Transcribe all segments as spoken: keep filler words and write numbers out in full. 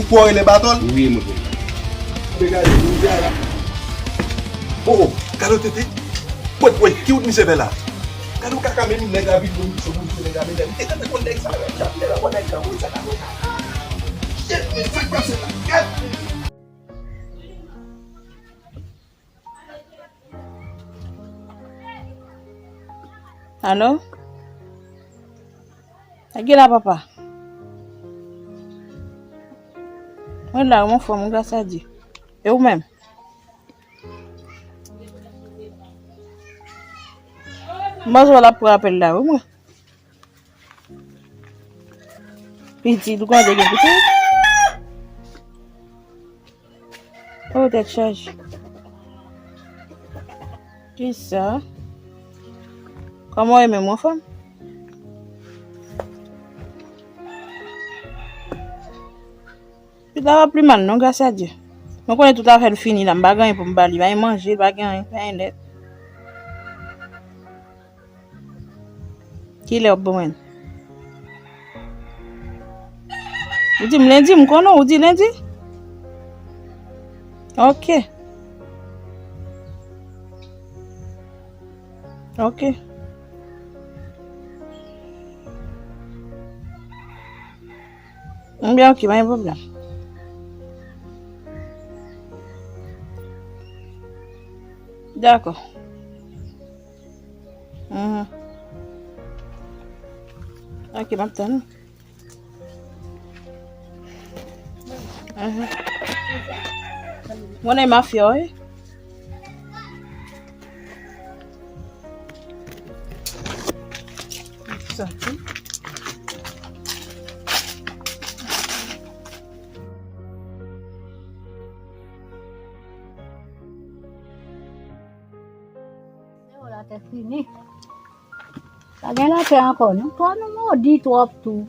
Pou w rele Batòl? Wi, mwen. Gade, gade, gade. Oh, oh, gade tete. Wè, wè, ki wout misye fè la? Gade yon kaka, men nèg la vin pou misye, pou misye, nèg la, men nèg. Te tande konn nèg sa, men chapye la, konn nèg sa, konn sa, konn sa. Shit, men sa k pase la? Gade. Alo? Sa gen la, papa? Mwen la, mwen anfòm, gras a Dye. E ou menm? M panse w ap pran apèl la, wi, mwen. Pitit, ou konn te gen pitit? Oh, tèt chaje. Kisa? Kòman w ye menm, ou anfòm? Pitit la pa pi mal non, gras a Dye. Mwen konnen tout afè l fini la, m pa gen anyen pou m ba li, pa gen manje, pa gen anyen, pa gen lèt. Kilè w ap ban mwen? Ou di m lendi, m konnen w di lendi. Ok. Ok. Ebyen, ok, pa gen pwoblèm. Dakò. Mhm. Ok, m ap tann. Mhm. Mwen e mafya, wi. Santi. Yo, latè fini. Pa gen latè ankò, non. Twò nou modi twòp tou.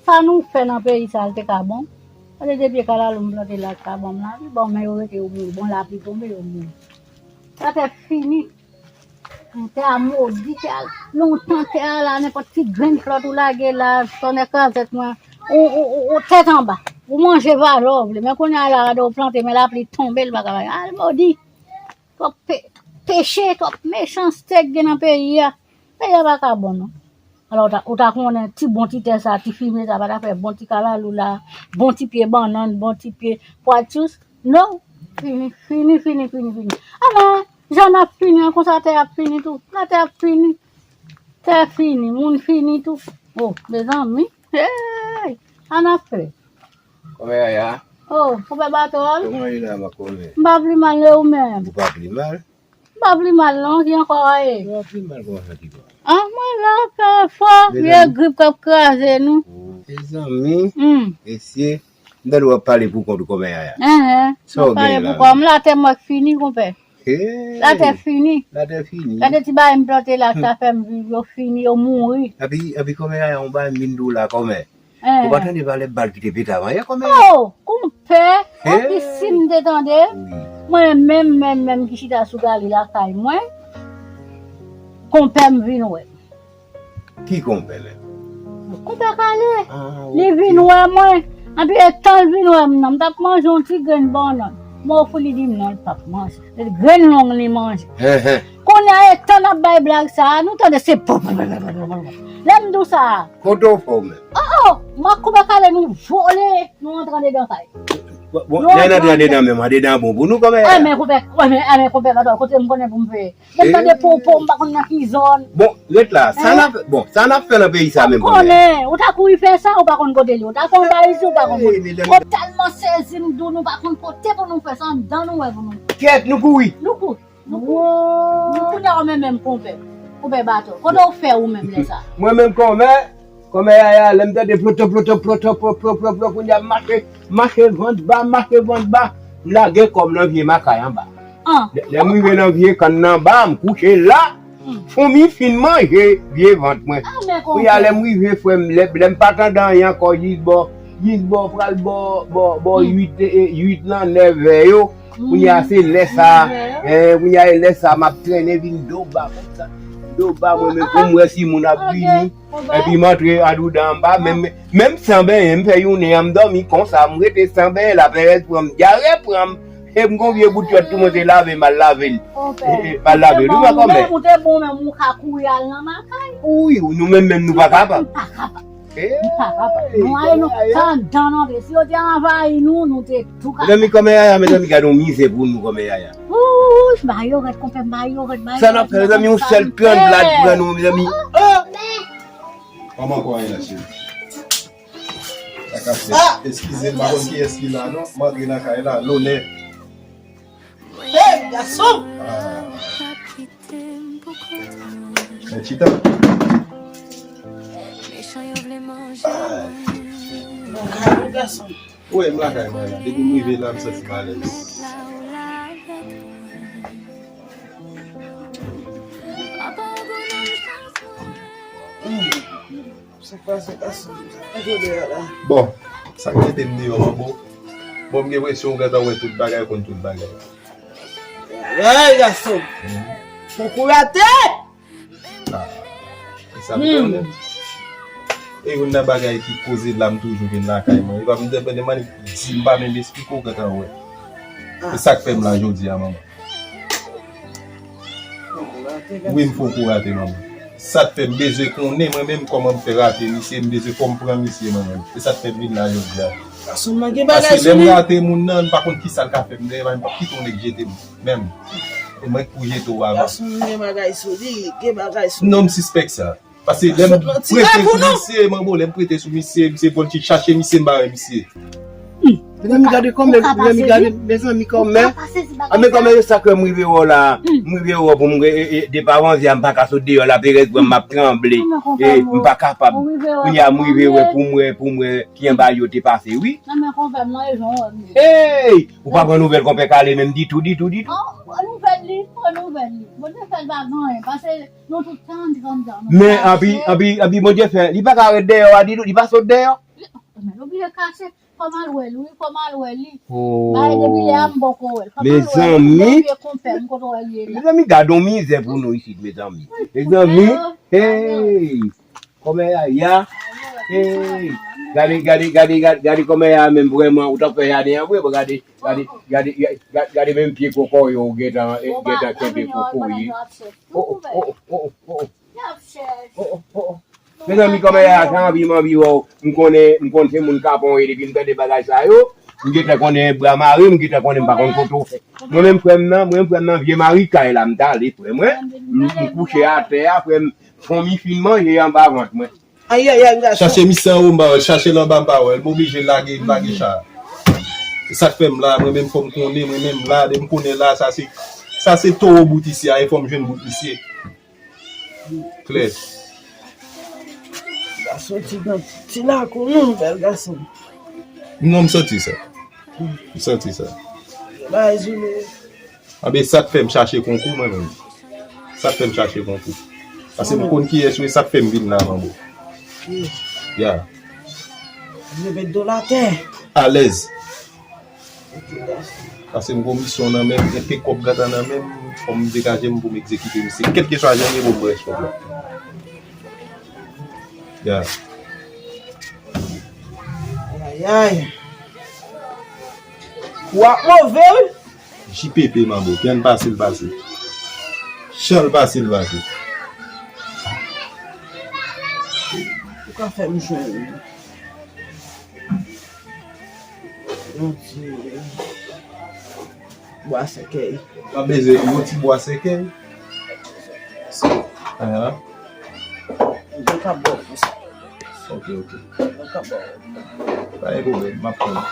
Sa nou fè nan peyi sa, l te ka bon. Gade de pye kalalou m plante la, l ka ban m lavi. Bon, men yo rete, yo mouri. Bon, lapli tonbe, yo mouri. Latè fini. Tè a modi, tè a, lontan tè a la, nenpòt ti grenn flòt ou lage la, tonnè krazèt mwen, ou, ou, ou, ou tèt anba. Ou manje valè w vle, men kounye a la, gade w plante, men lapli tonbe, l pa ka bay. Al modi. Twòp pe-, peche, twòp mechanste k gen nan peyi a. Peyi a pa ka bon, non. Alò, ou ta, ou ta konnen ti bon ti tè sa, ti fime sa, pa ta fè bon ti kalalou la, bon ti pye bannann, bon ti pye pwatous. Non, fini, fini, fini, fini, fini. Amen, jan n ap fini an, konsa tè ap fini tou. Latè ap fini. Tè fini, moun fini tou. Oh, mezanmi. Hey! Sa n ap fè? Kòmè Yaya? Oh, konpè Batòl? Kòman w ye la, ma kòmè? M pa pli mal, e ou menm? Ou pa pli mal? M pa pli mal, non. Ki ankò w ye? Ou pa pli mal, kòman sa ki va? Ah, mwen la, fè fò, vye grip k ap kraze nou. Oh, mezanmi, mesye, m tande w ap pale pou kont ou, kòmè Yaya. Enhen, m ap pale pou kò m, latè mwen k fini, konpè. Hey! Latè fini. Latè fini. Gade ti bagay m plante la, sa fè m viv, yo fini, yo mouri. Epi, epi kòmè Yaya, yon bagay m vin di w la, kòmè. Ou pa tande valè bal ki te pete avan yè, kòmè? Oh, konpè, anpi si m te tande, mwen menm, menm, menm ki chita sou gali lakay mwen, konpè m vin wè m. Ki konpè menm? Konpè Kale. Li vin wè mwen. Anpi e tan l vin wè m nan, m t ap manje yon ti grenn bannann. M ofri li, di m non, l p ap manje. Se grenn long li manje. Kounye a e tan n ap bay blag sa a, nou tande se pop, pop, pop, pop, pop, pop. Lè m di w sa a. Kote w fè w menm? Oh, oh, m ak konpè Kale nou vole, nou antre andedan kay. Bon, bon, lè n antre andedan menm, andedan bon pou nou kòmè a. Enben konpè, enben, enben konpè Batòl, kote m konnen pou m veye. Mwen tande popo, m pa konn nan ki zòn. Bon, ret la. Sa n ap, bon, sa n ap fè nan peyi sa menm, kòmè? Ou ta kouri fè sa, ou pa konn kote li. Ou ta fè anba isit, ou pa konn kote. Ou tèlman sezi, m di w, nou pa konn kote pou nou fè sa, anndan nou wè pou nou. Kèt, nou kouri. Nou kouri. Nou kouri. Nou kouri a ou menm, menm konpè. Konpè Batòl. Kote w fè ou menm lè sa? Mwen menm kòmè, Kòmè Yaya, lè m tande ploto, ploto, ploto, ploto, ploto, ploto, kounye a m mache, mache vant ba, mache vant ba, m lage kò m nan vye makay anba. Lè, lè m rive nan vye kann nan anba, m kouche la, foumi fin manje vye vant mwen. Kounye a lè m rive, frè m, lè, lè m pa tande anyen ankò, jis bò, jis bò, pral bò, bò, bò uit, e, uit lan, nèvè yo. Kounye a se lè sa, kounye a e lè sa, m ap trennen vin do ba konsa. Yo ba mwen men pou m wè si moun ap vini. Epi m antre adoudan anba, menm, menm san benyen, m fè youn an, m dòmi konsa, m rete san benyen, laperèz pran m, dyare pran m. E m gon vye bout kyòt tou, mwen te lave, m al lave l. E, e, m al lave l. Ou wè kòmè? Ou te bon, menm ou ka kouri al nan lakay. Wi, nou menm, menm nou pa kapab. M pa kapab. M pa kapab. Nou ale nou pandan nan pe. Si yo te anvayi nou, nou te tou kapab. Mezanmi, kòmè Yaya, mezanmi, gade yon mizè pou nou, kòmè Yaya. Wouch, ba yo rèd, konpè m, ba yo rèd, ba yo rèd. Sa n ap fè, mezanmi, yon sèl grann blad pran nou, mezanmi. Manman, kòmè Yaya, cheri? Sa k ap fèt? Eskize m, m pa konn kiyès ki la, non. M antre nan kay la, lonè. Hey, gason! Ah. Men chita. Bon, gason. Ou wè m lakay mwen la. Depi m rive la, m santi m alèz. Sa k pase, gason? Sa k pase deyò la? Bon, sa k mete m deyò, manbo? Bon, m gen enpresyon ou gentan wè tout bagay, ou konn tout bagay. Ay, gason! Konkou rate! Ah, e sa m konnen. E youn nan bagay ki koze la, m toujou vin lakay mwen. E pa m depann de mannik di m pa menm esplike w gentan wè. E sa k fè m la jodi a, manman. Wi, m fè yon kou rate, manman. Sa k fè m bezwen konnen mwen menm kòman m fè rate misye, m bezwen fò m pran misye mwen menm. E sa k fè m vin la jodi a. Gason nan gen bagay sou li. Paske lè m rate moun nan, m pa konn kisa l ka fè m dèyè, m p ap kite yon nèg jete m menm. E mwen k pou jete w avan. Gason nan gen bagay sou li, gen bagay sou li. Non, m sispèk sa. Paske lè m prete sou misye, manbo, lè m prete sou misye, misye vòlti chache misye, m pa wè misye. Mezanmi, gade kòmè, mezanmi, gade, mezanmi, kòmè. A, men kòmè, e sa k fè m rive wè w la. M rive wè w pou m, e, e, e, depi avan yè a, m pa ka sot deyò, laperèz pran m, m ap tranble. E, m pa kapab. Kounye a, m rive wè pou m wè, pou m wè ki anba yo te pase, wi. Hey! Ou pa pran nouvèl konpè Kale menm ditou, ditou, ditou. Pran nouvèl li, pran nouvèl li. Bondye fè l pa gen anyen, pase nou tout tan, tan, tan. Men anpi, anpi, anpi Bondye fè, li pa ka ret deyò a ditou, li pa sot deyò. Men l oblije kache. Fò m al wè l, wi, fò m al wè li. Oh. Bagay depi lè a m poko wè l. Fò m al wè l. Mezanmi. Mezanmi, gad on mizè pou nou isit, mezanmi. Mezanmi, hey! Kòmè Yaya, hey! Gade, gade, gade, gade, gade kòmè Yaya menm vrèman, ou t ap fè jaden an vre, bon, gade, gade, gade, gade, gade menm pye koko yo gentan, gentan kenbe koko ye. Oh, oh, oh, oh, oh, oh. Oh, oh, oh, oh. Mezanmi, kòmè Yaya, sa anvi m anvi wè w. M konnen, m konn se moun Kapon ye depi m tande bagay sa yo. M gentan konnen bra mare, m gentan konnen m pa konn kote w fè. Mwen menm frè m nan, mwen menm frè m nan, vye mari kay la, m t ale frè mwen. M, m kouche atè a, frè m, fonmi fin manje anba vant mwen. Ayayay, gason. Chache misye anwo, m pa wè l, chache l anba, m pa wè l, m oblije lage, m lage cha. Se sa k fè m la, mwen menm fò m konnen, mwen menm la, depi m konnen la, sa se, sa se towo bout isi a, e fò m jwenn bout misye. Klè. L a soti nan ti lakou nou, bèl gason. Non, m santi sa. M santi sa. Bay Zulu. Anben, sa k fè m chache konkou, mwen menm. Sa k fè m chache konkou. Paske m konn kiyès ou ye, sa k fè m vin la, manbo. Ya. Vle met do l atè. Alèz. Paske m gon misyon nan men m, gen kèk kòb gentan nan men m, fò m degaje m pou m egzekite misye. Kèlkeswa jan l ye, pou m pran kòb la. Ya. Ayayay. W ap move, wi. J P P, manbo. Jan l pase, l pase. Jan l pase, l pase. Ou ka fè m jwenn yon ti bwa sèkèy. M ap bezwen yon ti bwa sèkèy. Ahan. Mwen ka ba w pou sa. Ok, ok. Mwen ka ba w. Pa gen pwoblèm, m ap pran.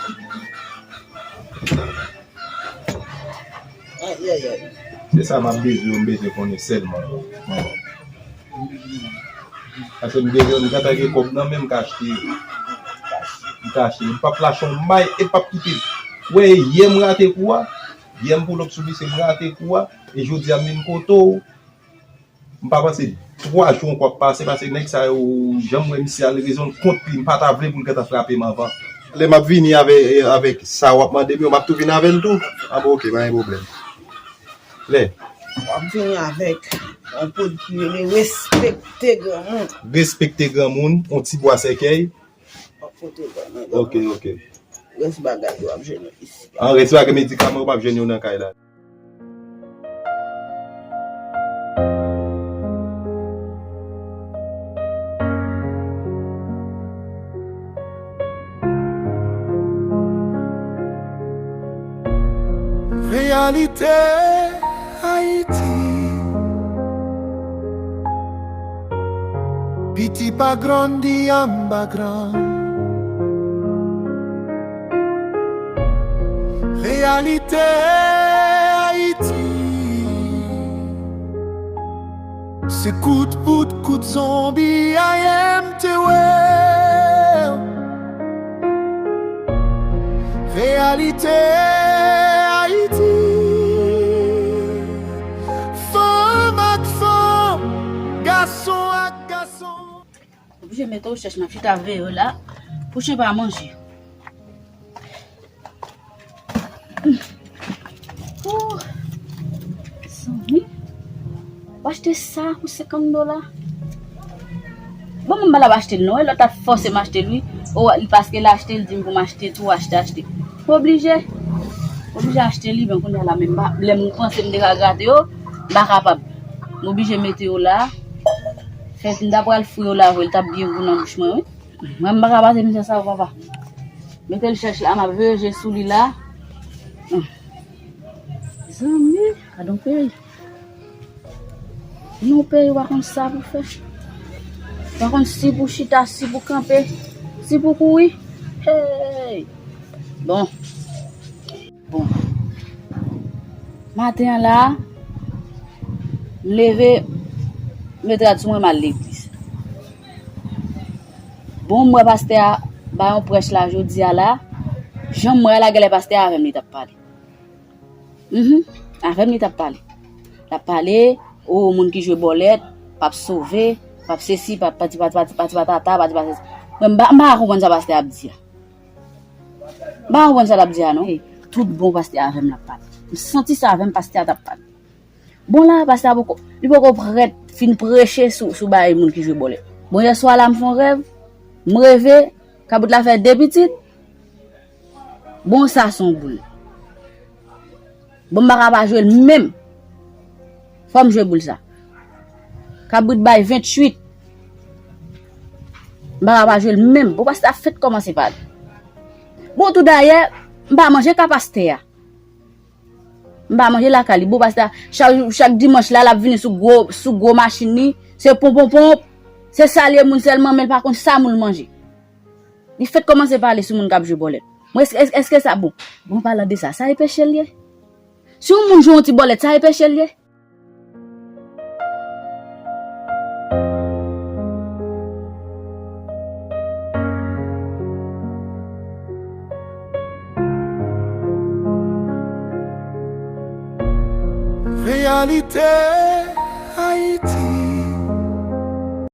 Ayayay. Se sa m ap bezwen, m bezwen konnen sèlman, manman. Paske m bezwen, m gentan gen kòb nan men m, m ka achte. M ka achte. M p ap lache yon may e m p ap kite. Wè, yè m rate kou a. Yè m pull up sou misye, m rate kou a. E jodi a m vin kote w. M pa panse twa jou ankò ap pase, paske nèg sa yo, jan m wè misye a, l rezon l kont li, m pa ta vle pou l gentan frape m anvan. Lè m ap vini avè, avèk sa w ap mande m yo, m ap tou vin avè l tou. A bon, ok, pa gen pwoblèm. Lè. W ap vini avèk Yon poud ki rele respekte granmoun. Respekte granmoun, yon ti bwa sèkèy. Yon poud granmoun. Ok, ok. Rès bagay yo ap jwenn yo isi. An, rès bagay medikaman yo p ap jwenn yo nan kay la. Reyalite Ayiti. Piti pa grandi anba gran. Reyalite Ayiti. Se kout poud, kout zonbi, I M T W. Reyalite Ayiti. Fanm ak fanm, gason ak gason. Oblije mete w chèch nan chita veye w la pou chen pa manje. Oh, zanmi, w achte sa pou senkant dola? Bon, mwen pa t ap achte l non, e lòt la fòse m achte l wi. O, paske l achte, l di m pou m achte tou, achte, achte. Mwen oblije, mwen oblije achte li, men kounye a la menm pa, lè m panse m te ka grate yo, m pa kapab. Mwen oblije mete yo la. Fèt m ta pral fri yo la vre, l t ap byen gou nan bouch mwen wi. Mwen m pa ka pase mizè sa yo papa. Mete l chèch la, m ap veye je sou li la. Hum. Zanmi, gad yon peyi. Vin yon peyi w pa konn sa pou fè. W pa konn si pou chita, si pou kanpe, si pou kouri. Hey! Bon. Bon. Maten an la, m leve, m met rad sou mwen, m al legliz. Bon, m wè pastè a bay yon prèch la jodi a la. Jan m wè a la, genlè pastè a avè m li t ap pale. Mhm. Avè m li t ap pale. L ap pale, o, moun ki jwe bòlèt p ap sove, p ap sesi, p ap pati, pati, pati, pati, patata, pati, pati. Mwen, m pa, m pa konprann sa pastè a ap di a. M pa konprann sa l ap di a, non. Tout bon, pastè a avè m l ap pale. M santi sa avè m, pastè a t ap pale. Bon, la, pastè a poko, li poko prèt fin preche sou, sou bagay moun ki jwe bòlèt. Bon, yè swa la, m fè yon rèv, m reve, kabrit la fè de pitit. Bon, sa se yon boul. Bon, m pa ka pa jwe l menm. Fò m jwe boul sa. Kabrit bay venntuit. M pa ka pa jwe l menm. Bon, pastè a fèk kòmanse pale. Bon, tou dayè, m pa manje ka pastè a. M pa manje lakay li. Bon, pastè a, chak, chak dimanch la, l ap vini sou gwo, sou gwo machin li. Se ponponponp. Se salye moun sèlman, men l pa konn sa moun manje. Li fèk kòmanse pale sou moun k ap jwe bòlèt. Mwen, èske, èske, èske sa bon? Bon, palan de sa, sa e peche l ye? Si yon moun jwe yon ti bòlèt, sa e peche l ye? Reyalite Ayiti.